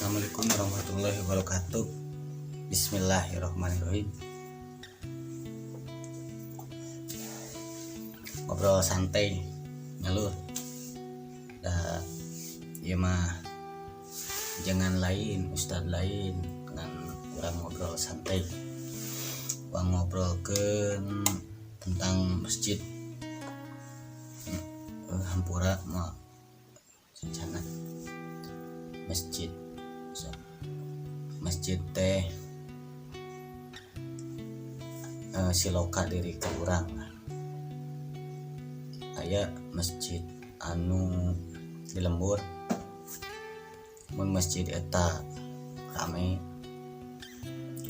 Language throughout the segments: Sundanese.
Assalamualaikum warahmatullahi wabarakatuh. Bismillahirrahmanirrahim. Ngobrol santai nyalur. Da ieu mah jangan lain, ustad lain dengan urang ngobrol santai. Urang ngobrolkeun tentang masjid. Hampura mah rencana masjid. So, masjid teh siloka diri ke urang lah. Aya masjid anu di lembur, mun masjid eta rame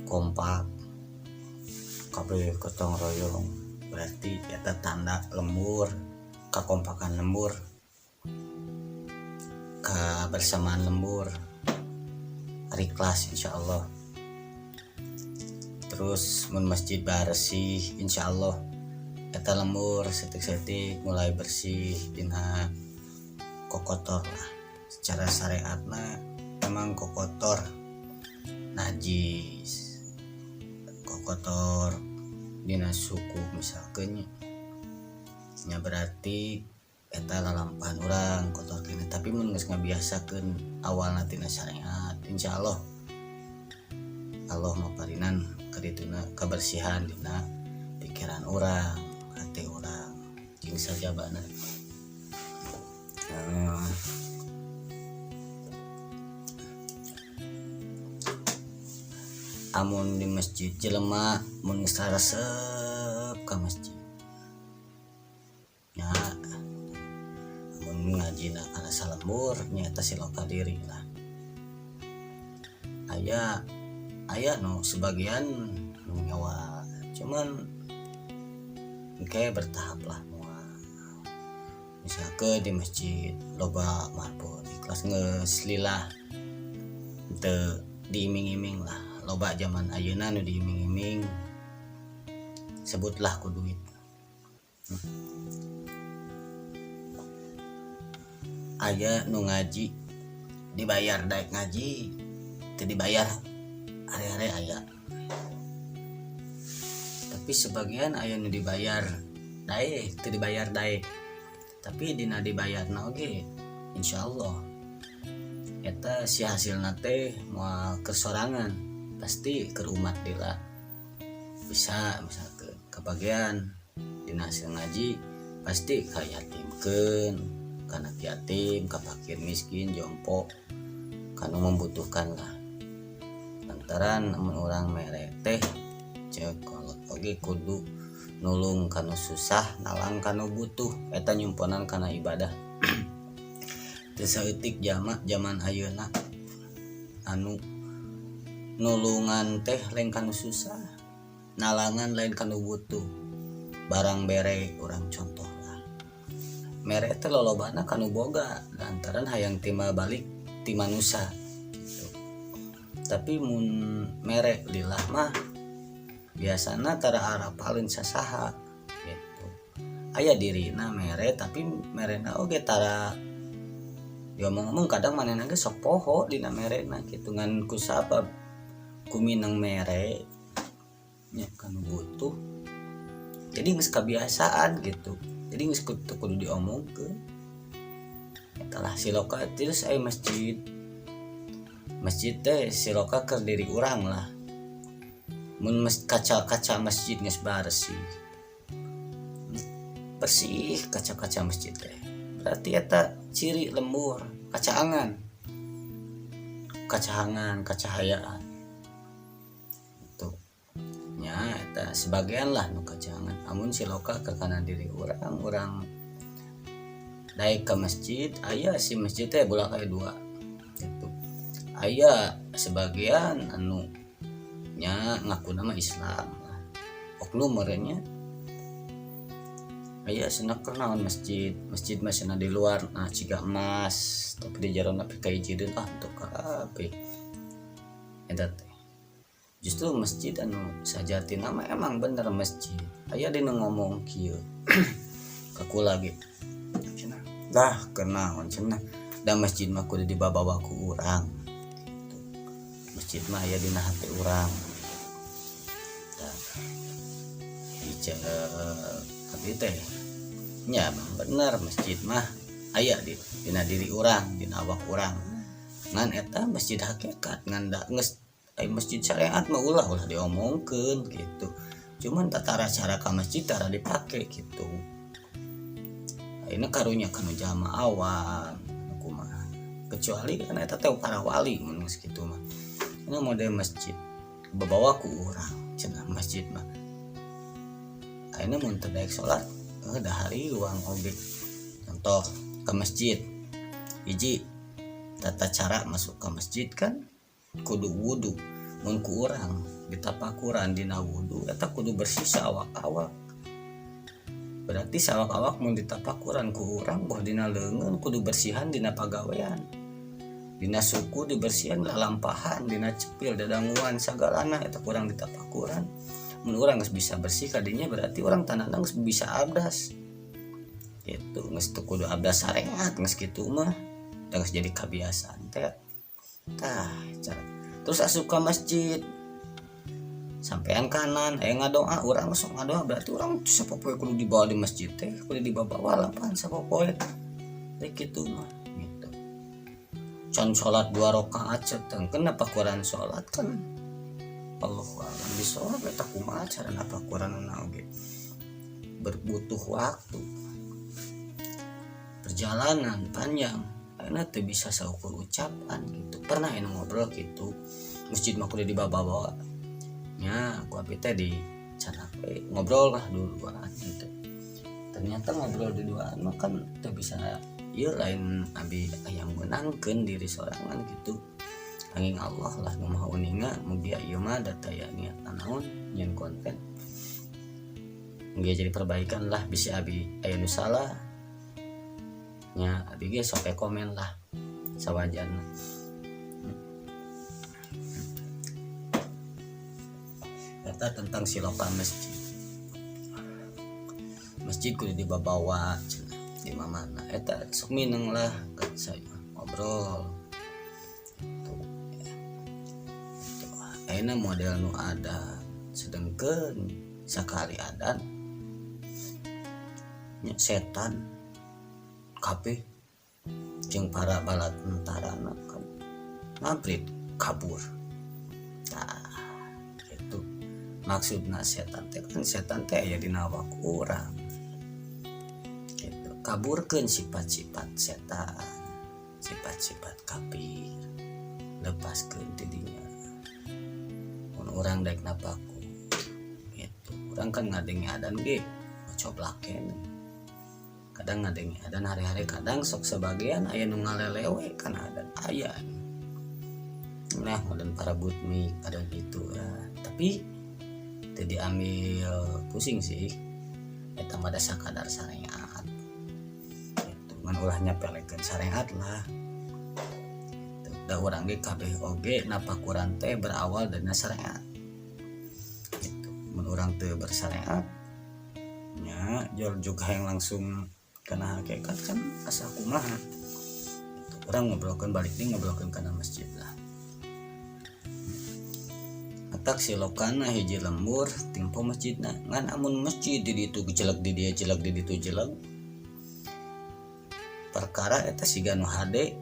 kompak kabeh gotong royong, berarti eta tanda lembur, kakompakan lembur, kebersamaan lembur, hari kelas insyaallah. Terus mun masjid bersih, insyaallah eta lembur setik-setik mulai bersih dina kokotor lah. Secara syariatna emang kokotor najis, kokotor dina suku misalkan nya, berarti eta lalampahan urang kotor kene. Tapi mun geus ngabiasakeun awalna tina syariat, insyaallah Allah maparinan kadituna kebersihan dina pikiran urang, hati urang, jeung sajabana. Amun di masjid jelema mun geus resep ka masjid nya, amun ngajina kana salembur nya eta siloka diri lah. Aya aya nu sebagian nu nyawa, cuman engke bertahap lah. Moal misalkan di masjid loba marbot ikhlas geus lillah, teu diiming-iming lah. Loba zaman ayeuna nu diiming-iming, sebutlah ku duit. Aya nu ngaji dibayar daek ngaji, teu dibayar are-are aya. Tapi sebagian aya nu dibayar daek, teu dibayar daek. Tapi dina dibayarna oge insyaallah eta si hasilna teh moal kesorangan, pasti ke umat lila. Bisa misalkan kebagian dina hasil ngaji pasti ka yatimkeun, ka anak yatim, ka fakir miskin, jompo, kanu membutuhkan lah. Lantaran amun urang mere teh ceuk kolot oge kudu nulung kanu susah, nalang kanu butuh, eta nyumponan kana ibadah. Teu saeutik jama zaman ayeuna anu nulungan teh lain kanu susah, nalangan lain kanu butuh. Barang bere urang contoh lah, mere teh lolobana kanu boga lantaran hayang timbal balik ti manusa gitu. Tapi mun mere lillah mah biasana tara arapaleun sasaha gitu. Aya dirina mere, tapi merena oge tara diomong-omong, kadang manehna ge sok poho dina merena kitu, ngan ku sabab ku mineng mere nya kanu butuh, jadi geus kabiasaan gitu, jadi geus kudu, kudu diomongkeun. Eta lah siloka. Terus aya masjid, masjid teh siloka keur diri urang lah. Mun kaca-kaca masjid geus bersih bersih kaca-kaca masjid teh, berarti eta ciri lembur, kacaangan, kacahangan, kacahayaan itu nya. Eta sebagian lah nu kacaangan. Amun siloka ke kanan diri urang, urang naik ke masjid, aya si masjid teh bola kayak dua gitu. Aya sebagian anu nya ngaku nama Islam lah, oknum merenya aya cenah naon masjid, masjid mah cenah di luar nah ciga emas, tapi di jerona pikahijideun. Ah, untuk kabeh eta teh justru masjid anu sajatina mah emang bener masjid. Aya dina ngomong kieu ka kula ge cenah, dah kenaon cenah da masjid mah kudu dibabawa ku urang. Masjid mah aya dina hate urang. Tah, abdi teh nya bener, masjid mah aya di dina diri urang, dina awak urang, ngan eta masjid hakikat. Ngan da geus aya masjid syariat mah ulah ulah diomongkeun gitu. Cuman tata cara ka masjid tara dipake gitu. Ayeuna karunya kanu jalma awam kumaha, kecuali kan eta teh para wali mun geus kitu mah. Ini model masjid babawa ku urang cenah. Masjid mah ayeuna mun teu daek salat, dah hariwang oge. Contoh ke masjid, hiji tata cara masuk ke masjid kan kudu wudu. Mun ku urang ditapakuran dina wudu eta kudu bersih saawak-awak. Berarti sawak-awak mun ditapakuran ku urang, boh dina leungeun kudu bersihan, dina pagawean, dina suku dibersihan, lalampahan, dina cepil, dadanguan, sagalana eta kurang ditapakuran. Mun urang geus bisa bersih kadinya, berarti urang tandana geus bisa abdas gitu. Geus teu kudu abdas syariat, geus kitu mah da geus jadi kebiasaan teh. Tah, cara terus asup ka masjid, sampean kanan aya ngadoa, urang sok ngadoa, berarti urang sapopoe kudu dibawa di masjid teh, kudu dibawa lapan sapopoe teh kitu mah gitu. Can salat dua rakaat sedengkeun napakuran salat kan Allahu a'lam bishawab. Eta kumaha cara napakuranna oge berbutuh waktu perjalanan panjang karena teu bisa saukur ucapan gitu. Pernah ini ngobrol gitu, masjid mah kudu dibawa-bawa nya ku abi teh di candak we, ngobrol lah duluan gitu. Ternyata ngobrol di duaan mah kan teu bisa. Ieu lain abi yang menangkeun diri sorangan gitu, angin Allah lah nu maha uninga. Mugia ieu mah data ya niat naon nyeun konten, mugia jadi perbaikan lah. Bisa abi aya nu salah nya, abi ge sok komen lah sawajarna. Eta tentang siloka masjid. Masjid kudu dibawa cenah di mana eta sok mineng lah ke saya ngobrol tuh. Tuh, ayeuna model nu ada sedengkeun sakali adan nya, setan kabeh jeung para bala tentarana kan ngabrit kabur. Tah, itu maksudna setan teh kan setan teh aya dina awak urang gitu. Kaburkeun sifat-sifat setan, sifat-sifat kafir, lepaskeun ti dinya mun urang daek napaku gitu. Urang kan ngadenge adan ge coblak keneh, kadang ngadenge adan hari-hari, kadang sok sebagian aya nu ngalelewe kana adan aya. Nah, dan para butmik kadang gitu ya, tapi teu diambil pusing sih. Eta mah da sakadar syariat gitu, ngan ulah nyepelekeun syariat lah gitu. Da urang ge kabeh oge napakuran teh berawal dari syariat gitu. Mun urang teu bersyariat nya jol juga yang langsung kana hakikat kan asa kumaha gitu. Urang ngobrolkeun balik deui, ngobrolkeun kana masjid lah. Atak silokana hiji lembur timpo masjidna, ngan amun masjid di ditu jelek, di dieu jelek, di ditu jelek, perkara eta siga nu hade.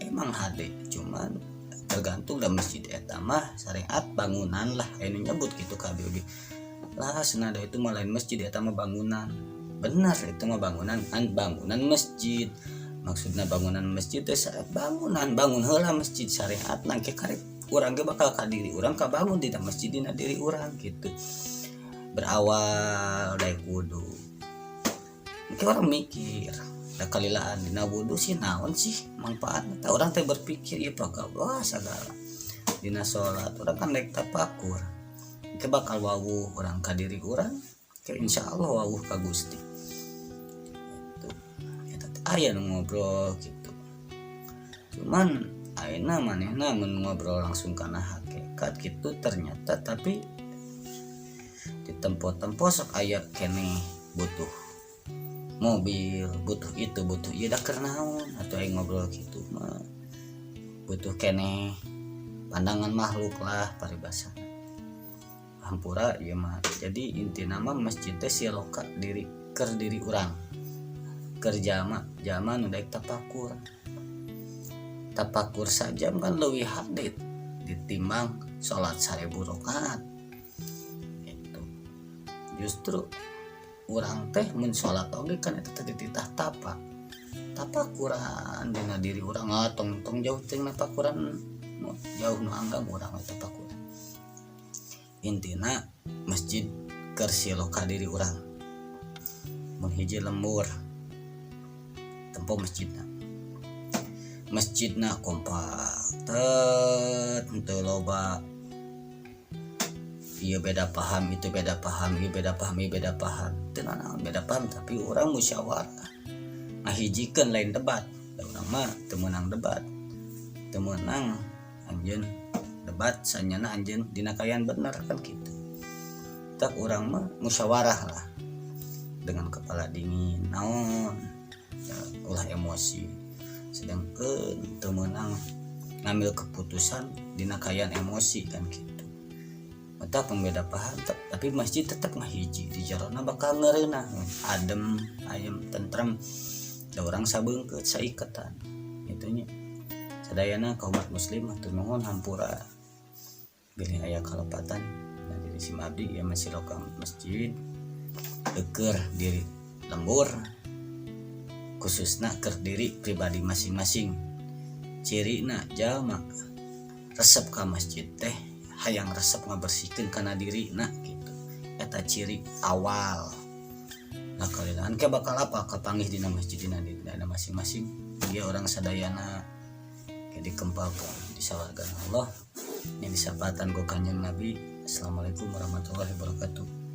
Emang hade, cuman tergantung da masjid eta mah syariat bangunan lah. Anu nyebut gitu ka abdi oge lah, senada itu mah lain masjid, eta mah bangunan. Benar, itu mah bangunan kan, bangunan masjid. Maksudnya bangunan masjid teh bangunan, bangun heula masjid syariat nangke karek urang ge bakal ka diri urang kabangun di masjid dina diri urang gitu. Berawal dari wudu, mungkin orang mikir da kalilaan dina wudu sih naon sih manfaatna. Tah, urang teh berpikir ieu wah sagala. Dina salat urang kan daek tapakur, engke bakal wawuh urang ka diri urang, ke insyaallah wawuh ka Gusti gitu. Eta teh aya nu ngobrol gitu, cuman ayeuna manehna mun ngobrol langsung kana hakikat gitu ternyata, tapi ditempo-tempo sok aya keneh butuh mobil, butuh itu, butuh ieu, da keur naon atuh aing ngobrol gitu mah, butuh keneh. Pandangan makhluk lah paribasa. Hampura ieu mah. Jadi intina mah masjid teh siloka diri keur diri urang, keur jalma jalma nu daek tapakur. Tapakur sajam kan leuwih hade ditimbang salat 1000 rakaat. Itu justru urang teh mun salat oge kan eta teh dititah tapa tapakuran dina diri urang. Ah, tong tong jauh teh tapakuran nu jauh, nu anggang urang tapakuran. Intina masjid keur siloka diri urang. Mun hiji lembur tempo masjidna, masjidna kompak tet, henteu loba ieu beda paham, itu beda paham, ieu beda paham, ieu beda paham. Teu nanaon beda paham, tapi urang musyawarah ngahijikeun, lain debat. Da urang mah teu meunang debat, teu meunang anjeun debat sanyana anjeun dina kaayaan bener kan gitu. Tak urang mah musyawarah lah dengan kepala dingin, naon ya, ulah emosi. Sedangkan teu meunang ngambil keputusan dina kaayaan emosi kan gitu. Mata pembeda paham, tapi masjid tetap ngahiji di jarona bakal ngereunah, adem ayem tentrem, da urang sabeungkeut saiketan itunya. Sadayana kaum umat muslim, hatur nuhun, hampura bilih aya kalepatan. Nah, diri sim abdi ya masih lokal masjid keur diri lembur, khususna keur diri pribadi masing-masing. Cirina jalma resep ka masjid teh hayang resep ngabersihkeun kana diri nah gitu. Eta ciri awal. Nah, kalian ke bakal apa kapanggih dina masjid, dina dina masing-masing dia orang sadayana jadi kempalkan di sawarga Allah yang disapatan ku Kanjeng Nabi. Assalamualaikum warahmatullahi wabarakatuh.